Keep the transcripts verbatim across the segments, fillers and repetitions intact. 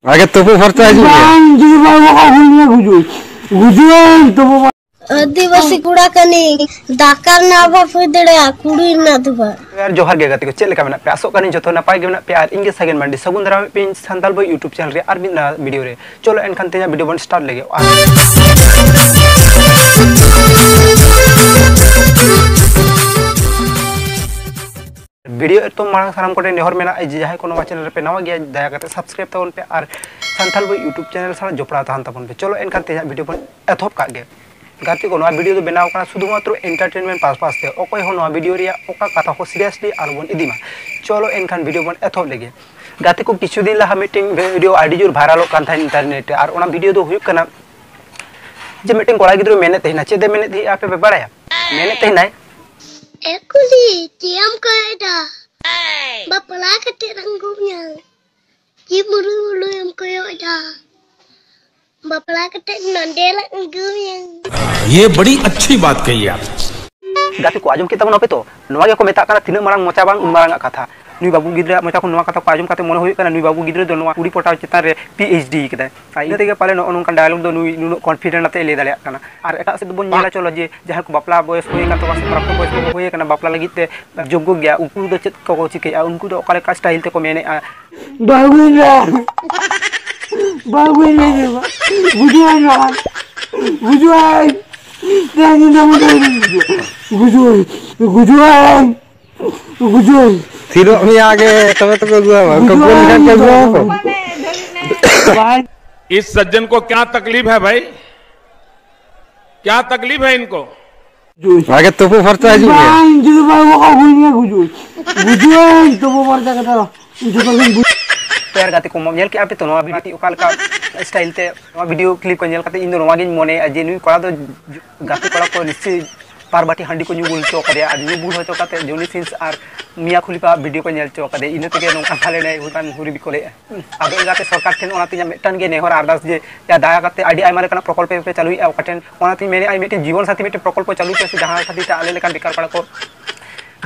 ᱟᱜᱮ ᱛᱩᱯᱩ ᱯᱷᱟᱨᱪᱟ ᱦᱤᱡᱩᱜ ᱢᱮ᱾ ᱵᱟᱝ, ᱡᱩᱫᱤ ᱵᱟᱝ ᱵᱟᱠᱚ ᱦᱩᱭ ᱞᱮᱱᱟ, ᱜᱩᱡᱩᱜ᱾ ᱜᱩᱡᱩᱜ ᱟᱹᱧ, ᱛᱩᱯᱩ ᱵᱟᱝ᱾ ᱟᱹᱫᱤᱵᱟᱹᱥᱤ ᱠᱚᱲᱟ ᱠᱟᱹᱱᱟᱹᱧ, ᱫᱟᱠᱟ ᱨᱮᱱᱟᱜ ᱚᱵᱷᱟᱵᱽ ᱦᱩᱭ ᱫᱟᱲᱮᱭᱟᱜᱼᱟ, ᱠᱩᱲᱤ ᱨᱮᱱᱟᱜ ᱫᱚ ᱵᱟᱝ᱾ ᱟᱨ ᱡᱚᱦᱟᱨ ᱜᱮ ᱜᱟᱛᱮ ᱠᱚ, ᱪᱮᱫ ᱞᱮᱠᱟ ᱢᱮᱱᱟᱜ ᱯᱮᱭᱟ? ᱟᱥᱚᱜ ᱠᱟᱹᱱᱟᱹᱧ ᱡᱚᱛᱚ ᱱᱟᱯᱟᱭ ᱜᱮ ᱢᱮᱱᱟᱜ ᱯᱮᱭᱟ᱾ ᱟᱨ ᱤᱧ ᱜᱮ ᱥᱟᱜᱮᱱ ᱢᱟᱱᱰᱤ, ᱥᱟᱹᱜᱩᱱ ᱫᱟᱨᱟᱢ ᱯᱮ ᱤᱧ ᱥᱟᱱᱛᱟᱲ ᱵᱚᱭ YouTube channel ᱨᱮ ᱟᱨ ᱢᱤᱫ ᱱᱟᱣᱟ video ᱨᱮ᱾ ᱪᱚᱞᱚ ᱮᱱᱠᱷᱟᱱ ᱛᱮᱦᱮᱧᱟᱜ video ᱵᱚᱱ start ᱞᱮᱜᱮ᱾ ᱟᱨ video ᱮᱛᱚᱢ ᱢᱟᱲᱟᱝ ᱥᱟᱱᱟᱢ ᱠᱚᱴᱷᱮᱱ ᱱᱮᱦᱚᱨ ᱢᱮᱱᱟᱜᱼᱟ ᱡᱮ ᱡᱟᱦᱟᱸᱭ ᱠᱚ ᱱᱚᱣᱟ channel ᱨᱮᱯᱮ ᱱᱟᱣᱟ ᱜᱮᱭᱟ, ᱫᱟᱭᱟ ᱠᱟᱛᱮ subscribe ᱛᱟᱵᱚᱱ ᱯᱮ ᱟᱨ ᱥᱟᱱᱛᱟᱲ ᱵᱚᱭ YouTube channel ᱥᱟᱞᱟᱜ ᱡᱚᱯᱲᱟᱣ ᱛᱟᱦᱮᱱ ᱛᱟᱵᱚᱱ ᱯᱮ᱾ ᱪᱚᱞᱚ ᱮᱱᱠᱷᱟᱱ ᱛᱮᱦᱮᱧᱟᱜ video ᱵᱚᱱ ᱮᱛᱚᱦᱚᱵ ᱠᱟᱜ ᱜᱮ᱾ ᱜᱟᱛᱮ ᱠᱚ, ᱱᱚᱣᱟ video ᱫᱚ ᱵᱮᱱᱟᱣ ᱠᱟᱱᱟ ᱥᱩᱫᱷᱩ ᱢᱟᱛᱨᱚ entertainment purpose ᱛᱮ᱾ ᱚᱠᱚᱭ ᱦᱚᱸ ᱱᱚᱣᱟ video ᱨᱮᱭᱟᱜ ᱚᱠᱟ ᱠᱟᱛᱷᱟ ᱠᱚ seriously ᱟᱞᱚᱵᱚᱱ ᱤᱫᱤ ᱢᱟ᱾ ᱪᱚᱞᱚ ᱮᱱᱠᱷᱟᱱ video ᱵᱚᱱ ᱮᱛᱚᱦᱚᱵ ᱞᱮᱜᱮ᱾ ᱜᱟᱛᱮ ᱠᱚ, ᱠᱤᱪᱷᱩ ᱫᱤᱱ ᱞᱟᱦᱟ ᱢᱤᱫᱴᱮᱱ video ᱟᱹᱰᱤ ᱡᱳᱨ viralᱚᱜ ᱠᱟᱱ ᱛᱟᱦᱮᱸᱫ internet ᱨᱮ, ᱟᱨ ᱚᱱᱟ video ᱫᱚ ᱦᱩᱭᱩᱜ ᱠᱟᱱᱟ ᱡᱮ ᱢᱤᱫᱴᱮᱱ ᱠᱚᱲᱟ ᱜᱤᱫᱽᱨᱟᱹ ᱢᱮᱱᱮᱫ ᱛᱟᱦᱮᱱᱟ᱾ ᱪᱮᱫ ᱮ ᱢᱮᱱᱮᱫ ᱛᱟᱦᱮᱸᱫ ᱟᱯᱮ ᱯᱮ ᱵᱟᱲᱟᱭᱟ? ᱢᱮᱱᱮᱫ ᱛᱟᱦᱮᱱᱟᱭ, ᱮ ᱠᱩᱞᱤ, ᱪᱮᱫ ᱮᱢ ᱠᱚᱭᱚᱜ ᱮᱫᱟ? ᱵᱟᱯᱞᱟ ᱠᱟᱛᱮ ᱨᱟᱹᱝᱜᱩᱢ ᱧᱟᱢ᱾ ᱪᱮᱫ ᱢᱩᱞᱩ ᱢᱩᱞᱩ ᱮᱢ ᱠᱚᱭᱚᱜ ᱮᱫᱟ? ᱵᱟᱯᱞᱟ ᱠᱟᱛᱮ ᱱᱚᱰᱮ ᱞᱟᱝ ᱟᱹᱜᱩᱭᱟ᱾ ये बड़ी अच्छी बात कही आप। ᱜᱟᱛᱮ ᱠᱚ, ᱟᱸᱡᱚᱢ ᱠᱮᱫ ᱛᱟᱵᱚᱱᱟ ᱯᱮ ᱛᱚ? ᱱᱚᱣᱟ ᱜᱮᱠᱚ ᱢᱮᱛᱟᱜ ᱠᱟᱱᱟ ᱛᱤᱱᱟᱹᱜ ᱢᱟᱨᱟᱝ ᱢᱚᱪᱟ ᱵᱟᱝ ᱩᱱ ᱢᱟᱨᱟᱝ ᱟᱜ ᱠᱟᱛᱷᱟ᱾ ᱱᱩᱭ ᱵᱟᱹᱵᱩ ᱜᱤᱫᱽᱨᱟᱹᱣᱟᱜ ᱢᱚᱪᱟ ᱠᱷᱚᱱ ᱱᱚᱣᱟ ᱠᱟᱛᱷᱟ ᱠᱚ ᱟᱸᱡᱚᱢ ᱠᱟᱛᱮ ᱢᱚᱱᱮ ᱦᱩᱭᱩᱜ ᱠᱟᱱᱟ ᱱᱩᱭ ᱵᱟᱹᱵᱩ ᱜᱤᱫᱽᱨᱟᱹ ᱫᱚ ᱱᱚᱣᱟ ᱠᱩᱲᱤ ᱯᱚᱴᱟᱣ ᱪᱮᱛᱟᱱ ᱨᱮ PhD ᱠᱟᱫᱟᱭ᱾ ᱟᱨ ᱤᱱᱟᱹ ᱛᱮᱜᱮ ᱯᱟᱞᱮ ᱱᱚᱜᱼᱚ ᱱᱚᱝᱠᱟᱱ dialogue ᱫᱚ ᱱᱩᱭ ᱱᱩᱱᱟᱹᱜ confident ᱟᱛᱮ ᱞᱟᱹᱭ ᱫᱟᱲᱮᱭᱟᱜ ᱠᱟᱱᱟ᱾ ᱟᱨ ᱮᱴᱟᱜ ᱥᱮᱫ ᱫᱚᱵᱚᱱ ᱧᱮᱞᱟ, ᱪᱚᱞᱚ, ᱡᱮ ᱡᱟᱦᱟᱸᱭ ᱠᱚ ᱵᱟᱯᱞᱟ ᱵᱚᱭᱚᱥ ᱦᱩᱭ ᱟᱠᱟᱱ ᱛᱟᱠᱚᱣᱟ ᱥᱮ ᱯᱨᱟᱯᱛᱚ ᱵᱚᱭᱚᱥ ᱠᱚ ᱦᱩᱭ ᱟᱠᱟᱱᱟ, ᱵᱟᱯᱞᱟ ᱞᱟᱹᱜᱤᱫ ᱛᱮ ᱡᱳᱜᱽᱜᱚ ᱜᱮᱭᱟ, ᱩᱱᱠᱩ ᱫᱚ ᱪᱮᱫ ᱠᱚᱠᱚ ᱪᱤᱠᱟᱹᱭᱟ? ᱩᱱᱠᱩ ᱫᱚ ᱚᱠᱟ ᱞᱮᱠᱟ style ᱛᱮᱠᱚ ᱢᱮᱱᱮᱫᱼᱟ? ᱵᱟᱹᱦᱩᱭᱱᱟ, ᱵᱟᱹᱦᱩᱭᱱᱟ, ᱵᱩᱡᱷᱟᱹᱣ ᱵᱟᱝ? ᱵᱩᱡᱷᱟᱹᱣ, ᱵᱩᱡᱷᱟᱹᱣ, ᱵᱩᱡᱷᱟᱹᱣ, ᱵᱩᱡᱷᱟᱹᱣ᱾ ᱜᱩᱡᱩᱜ᱾ ᱛᱷᱤᱨᱚᱜ ᱢᱮᱭᱟ ᱟᱜᱮ, ᱛᱚᱵᱮ ᱛᱚᱠᱚ ᱟᱹᱜᱩᱣᱟᱢᱟ᱾ ᱚᱱᱠᱟ ᱜᱩᱡᱩᱜ ᱵᱚᱞ ᱞᱮᱠᱷᱟᱱ ᱠᱚ ᱟᱹᱜᱩᱣᱟᱢᱟ᱾ ᱵᱟᱝ᱾ इस सज्जन को क्या तकलीफ है भाई? क्या तकलीफ है इनको? ᱟᱜᱮ ᱛᱩᱯᱩ ᱯᱷᱟᱨᱪᱟ ᱦᱤᱡᱩᱜ ᱢᱮ᱾ ᱵᱟᱝ, ᱡᱩᱫᱤ ᱵᱟᱝ ᱵᱟᱠᱚ ᱵᱩᱡᱽ ᱢᱮ, ᱜᱩᱡᱩᱜ᱾ ᱜᱩᱡᱩᱜ, ᱛᱩᱯᱩ ᱯᱷᱟᱨᱪᱟ ᱠᱟᱛᱮ ᱫᱚ ᱡᱚᱛᱚ ᱜᱮ ᱵᱩᱡᱽ᱾ ᱛᱚ ᱭᱟᱨ ᱜᱟᱛᱮ ᱠᱚ, ᱧᱮᱞ ᱠᱮᱜᱼᱟ ᱯᱮ ᱛᱚ ᱱᱚᱣᱟ video ᱚᱠᱟ ᱞᱮᱠᱟ style ᱛᱮ, ᱱᱚᱣᱟ video clip ᱠᱚ ᱧᱮᱞ ᱠᱟᱛᱮ ᱤᱧ ᱫᱚ ᱱᱚᱣᱟ ᱜᱤᱧ ᱢᱚᱱᱮᱭᱟ ᱡᱮ ᱱᱩᱭ ᱠᱚᱲᱟ ᱫᱚ ᱜᱟᱛᱮ ᱠᱚᱲᱟ ᱠᱚ ᱱᱤᱥᱪᱚᱭ ᱵᱟᱨ ᱵᱟᱹᱴᱤ ᱦᱟᱺᱰᱤ ᱠᱚ ᱧᱩ ᱵᱩᱞ ᱦᱚᱪᱚ ᱠᱟᱫᱮᱭᱟ, ᱟᱨ ᱧᱩ ᱵᱩᱞ ᱦᱚᱪᱚ ᱠᱟᱛᱮ ᱡᱚᱱᱤ ᱥᱤᱱᱥ ᱟᱨ ᱢᱤᱭᱟ ᱠᱷᱩᱞᱤᱯᱷᱟ video ᱠᱚ ᱧᱮᱞ ᱦᱚᱪᱚ ᱠᱟᱫᱮᱭᱟ, ᱤᱱᱟᱹ ᱛᱮᱜᱮ ᱱᱚᱝᱠᱟ ᱵᱷᱟᱞᱮ ᱱᱮ ᱦᱩᱭ ᱠᱟᱱ ᱦᱩᱨᱤ ᱵᱤᱠᱚᱞᱮᱜᱼᱟ᱾ ᱟᱫᱚ ᱮᱸᱜᱟᱛᱮ ᱥᱚᱨᱠᱟᱨ ᱴᱷᱮᱱ ᱚᱱᱟᱛᱮ ᱤᱧᱟᱹᱜ ᱢᱤᱫᱴᱟᱝ ᱜᱮ ᱱᱮᱦᱚᱨ ᱟᱨᱫᱟᱥ ᱡᱮ ᱭᱟ ᱫᱟᱭᱟ ᱠᱟᱛᱮ ᱟᱹᱰᱤ ᱟᱭᱢᱟ ᱞᱮᱠᱟᱱᱟᱜ ᱯᱨᱚᱠᱚᱞᱯᱚ ᱯᱮ ᱪᱟᱹᱞᱩᱭᱮᱫᱼᱟ ᱚᱠᱟ ᱴᱷᱮᱱ, ᱚᱱᱟᱛᱮᱧ ᱢᱮᱱᱮᱫᱼᱟ ᱢᱤᱫᱴᱮᱱ ᱡᱤᱵᱚᱱ ᱥᱟᱛᱷᱤ ᱢᱤᱫᱴᱮᱱ ᱯᱨᱚᱠᱚᱞᱯᱚ ᱪᱟᱹᱞᱩᱭ ᱯᱮ ᱥᱮ ᱡᱟᱦᱟᱸ ᱠᱷᱟᱹᱛᱤᱨ ᱛᱮ ᱟᱞᱮ ᱞᱮᱠᱟᱱ ᱵᱮᱠᱟᱨ ᱠᱚᱲᱟ ᱠᱚ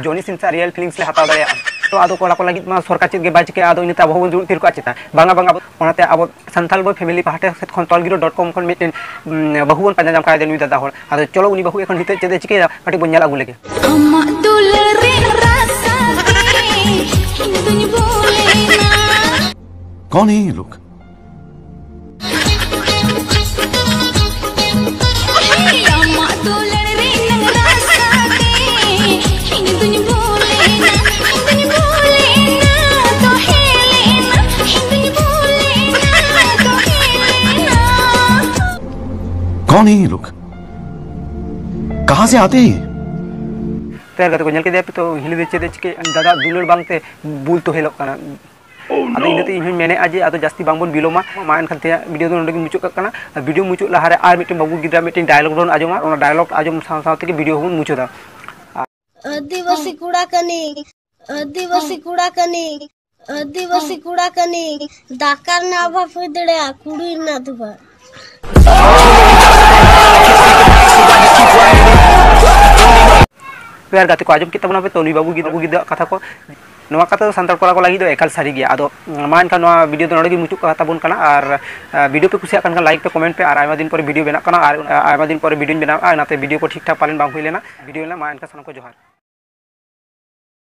ᱡᱚᱱᱤ ᱥᱤᱱᱥ ᱟᱨ real feelings ᱞᱮ ᱦᱟᱛᱟᱣ ᱫᱟᱲᱮᱭᱟᱜᱼᱟ᱾ ᱟᱫᱚ ᱠᱚᱲᱟ ᱠᱚ ᱞᱟᱹᱜᱤᱫ ᱢᱟ ᱥᱚᱨᱠᱟᱨ ᱪᱮᱫ ᱜᱮ ᱵᱟᱭ ᱪᱤᱠᱟᱹᱭᱟ, ᱟᱫᱚ ᱤᱱᱟᱹᱛᱮ ᱟᱵᱚ ᱦᱚᱸᱵᱚᱱ ᱫᱩᱲᱩᱵ ᱛᱷᱤᱨ ᱠᱚᱜᱼᱟ ᱪᱮᱛᱟ? ᱵᱟᱝᱟ, ᱵᱟᱝᱟ, ᱟᱵᱚ ᱚᱱᱟᱛᱮ ᱟᱵᱚ ᱥᱟᱱᱛᱟᱲ ᱵᱚᱭ ᱯᱷᱮᱢᱮᱞᱤ ᱯᱟᱦᱴᱟ ᱥᱮᱫ ᱠᱷᱚᱱ ᱛᱚᱞᱜᱤᱨᱟᱹ ᱰᱚᱴ ᱠᱚᱢ ᱠᱷᱚᱱ ᱢᱤᱫᱴᱮᱱ, ᱩᱢ, ᱵᱟᱹᱦᱩ ᱵᱚᱱ ᱯᱟᱸᱡᱟ ᱧᱟᱢ ᱠᱟᱭᱟ ᱱᱩᱭ ᱫᱟᱫᱟ ᱦᱚᱲ᱾ ᱟᱫᱚ ᱪᱚᱞᱚ ᱩᱱᱤ ᱵᱟᱹᱦᱩ ᱮᱠᱷᱚᱱ ᱱᱤᱛᱚᱜ ᱪᱮᱫ ᱮ ᱪᱤᱠᱟᱹᱭᱮᱫᱟ ᱠᱟᱹᱴᱤᱡ ᱵᱚᱱ ᱧᱮᱞ ᱟᱹᱜᱩ ᱞᱮᱜᱮ᱾ ᱟᱢᱟᱜ ᱫᱩᱞᱟᱹᱲ ᱨᱮ ᱨᱟᱥᱟ ᱛᱮ ᱤᱧ ᱫᱩᱧ ᱵᱚᱞᱮᱱᱟ᱾ कौन है ये लोग? ᱟᱢᱟᱜ ᱫᱩᱞᱟᱹᱲ ᱨᱮᱱᱟᱝ ᱨᱟᱥᱟ ᱛᱮ ᱤᱧ ᱫᱩᱧ ᱵᱚᱞᱮᱱᱟ, ᱤᱧ ᱫᱩᱧ ᱵᱚᱞᱮᱱᱟ, ᱛᱚ ᱦᱮᱡ ᱞᱮᱱᱟ, ᱤᱧ ᱫᱩᱧ ᱵᱚᱞᱮᱱᱟ, ᱛᱚ ᱦᱮᱡ ᱞᱮᱱᱟ᱾ कौन है ये लोग? कहाँ से आते हैं ये? ᱛᱚ ᱜᱟᱛᱮ ᱠᱚ, ᱧᱮᱞ ᱠᱮᱫᱮᱭᱟ ᱯᱮ ᱛᱚ, ᱦᱤᱞᱤ ᱫᱚ ᱪᱮᱫ ᱮ ᱪᱤᱠᱟᱹᱭᱮᱫᱼᱟ? ᱫᱟᱫᱟ ᱫᱩᱞᱟᱹᱲ ᱵᱟᱝᱛᱮ ᱵᱩᱞ ᱛᱚ ᱦᱮᱞᱚᱜ ᱠᱟᱱᱟ᱾ ᱟᱫᱚ ᱤᱱᱟᱹᱛᱮ ᱤᱧ ᱦᱚᱧ ᱢᱮᱱᱮᱫᱼᱟ ᱡᱮ ᱟᱫᱚ ᱡᱟᱹᱥᱛᱤ ᱵᱟᱝᱵᱚᱱ ᱵᱤᱞᱚᱢᱟ, ᱢᱟ ᱮᱱᱠᱷᱟᱱ ᱛᱮᱦᱮᱧᱟᱜ ᱵᱷᱤᱰᱤᱭᱳ ᱫᱚ ᱱᱚᱰᱮ ᱜᱮ ᱢᱩᱪᱟᱹᱫ ᱠᱟᱜ ᱠᱟᱱᱟ᱾ ᱟᱨ ᱵᱷᱤᱰᱤᱭᱳ ᱢᱩᱪᱟᱹᱫ ᱞᱟᱦᱟᱨᱮ ᱟᱨ ᱢᱤᱫᱴᱮᱱ ᱵᱟᱹᱵᱩ ᱜᱤᱫᱽᱨᱟᱹ ᱢᱤᱫᱴᱮᱱ ᱰᱟᱭᱞᱚᱜ ᱵᱚᱱ ᱟᱸᱡᱚᱢᱟ, ᱚᱱᱟ ᱰᱟᱭᱞᱚᱜ ᱟᱸᱡᱚᱢ ᱥᱟᱶ ᱥᱟᱶ ᱛᱮᱜᱮ ᱵᱷᱤᱰᱤᱭᱳ ᱦᱚᱸᱵᱚᱱ ᱢᱩᱪᱟᱹᱫᱟ᱾ ᱟᱹᱫᱤᱵᱟᱹᱥᱤ ᱠᱚᱲᱟ ᱠᱟᱹᱱᱟᱹᱧ, ᱟᱹᱫᱤᱵᱟᱹᱥᱤ ᱠᱚᱲᱟ ᱠᱟᱹᱱᱟᱹᱧ, ᱟᱹᱫᱤᱵᱟᱹᱥᱤ ᱠᱚᱲᱟ ᱠᱟᱹᱱᱟᱹᱧ, ᱫᱟᱠᱟ ᱨᱮᱱᱟᱜ ᱚᱵᱷᱟᱵᱽ ᱦᱩᱭ ᱫᱟᱲᱮᱭᱟᱜᱼᱟ, ᱠᱩᱲᱤ ᱨᱮᱱᱟᱜ ᱫᱚ ᱵᱟᱝ᱾ ᱯᱮᱭᱟᱨ ᱜᱟᱛᱮ ᱠᱚ, ᱟᱸᱡᱚᱢ ᱠᱮᱫ ᱛᱟᱵᱚᱱᱟ ᱯᱮ ᱛᱚ ᱩᱱᱤ ᱵᱟᱹᱵᱩ ᱜᱤᱫᱽᱨᱟᱹ, ᱵᱟᱹᱵᱩ ᱜᱤᱫᱽᱨᱟᱹᱣᱟᱜ ᱠᱟᱛᱷᱟ ᱠᱚ᱾ ᱱᱚᱣᱟ ᱠᱟᱛᱷᱟ ᱫᱚ ᱥᱟᱱᱛᱟᱲ ᱠᱚᱲᱟ ᱠᱚ ᱞᱟᱹᱜᱤᱫ ᱫᱚ ᱮᱠᱟᱞ ᱥᱟᱹᱨᱤ ᱜᱮᱭᱟ᱾ ᱟᱫᱚ ᱢᱟ ᱮᱱᱠᱷᱟᱱ ᱱᱚᱣᱟ ᱵᱷᱤᱰᱤᱭᱳ ᱫᱚ ᱱᱚᱰᱮ ᱜᱮ ᱢᱩᱪᱟᱹᱫ ᱠᱟᱜ ᱛᱟᱵᱚᱱ ᱠᱟᱱᱟ᱾ ᱟᱨ, ᱟ, ᱵᱷᱤᱰᱤᱭᱳ ᱯᱮ ᱠᱩᱥᱤᱭᱟᱜ ᱠᱟᱱ ᱠᱷᱟᱱ ᱞᱟᱭᱤᱠ ᱯᱮ, ᱠᱚᱢᱮᱱᱴ ᱯᱮ᱾ ᱟᱨ ᱟᱭᱢᱟ ᱫᱤᱱ ᱯᱚᱨᱮ ᱵᱷᱤᱰᱤᱭᱳ ᱵᱮᱱᱟᱜ ᱠᱟᱱᱟ, ᱟᱨ, ᱟ, ᱟᱭᱢᱟ ᱫᱤᱱ ᱯᱚᱨᱮ ᱵᱷᱤᱰᱤᱭᱳᱧ ᱵᱮᱱᱟᱣᱟ, ᱚᱱᱟᱛᱮ ᱵᱷᱤᱰᱤᱭᱳ ᱠᱚ ᱴᱷᱤᱠ ᱴᱷᱟᱠ ᱯᱟᱞᱮᱱ ᱵᱟᱝ ᱦᱩᱭ ᱞᱮᱱᱟ᱾ ᱵᱷᱤᱰᱤᱭᱳ ᱞᱮᱱᱟ, ᱢᱟ ᱮᱱᱠᱷᱟᱱ ᱥᱟᱱᱟᱢ ᱠᱚ ᱡᱚᱦᱟᱨ᱾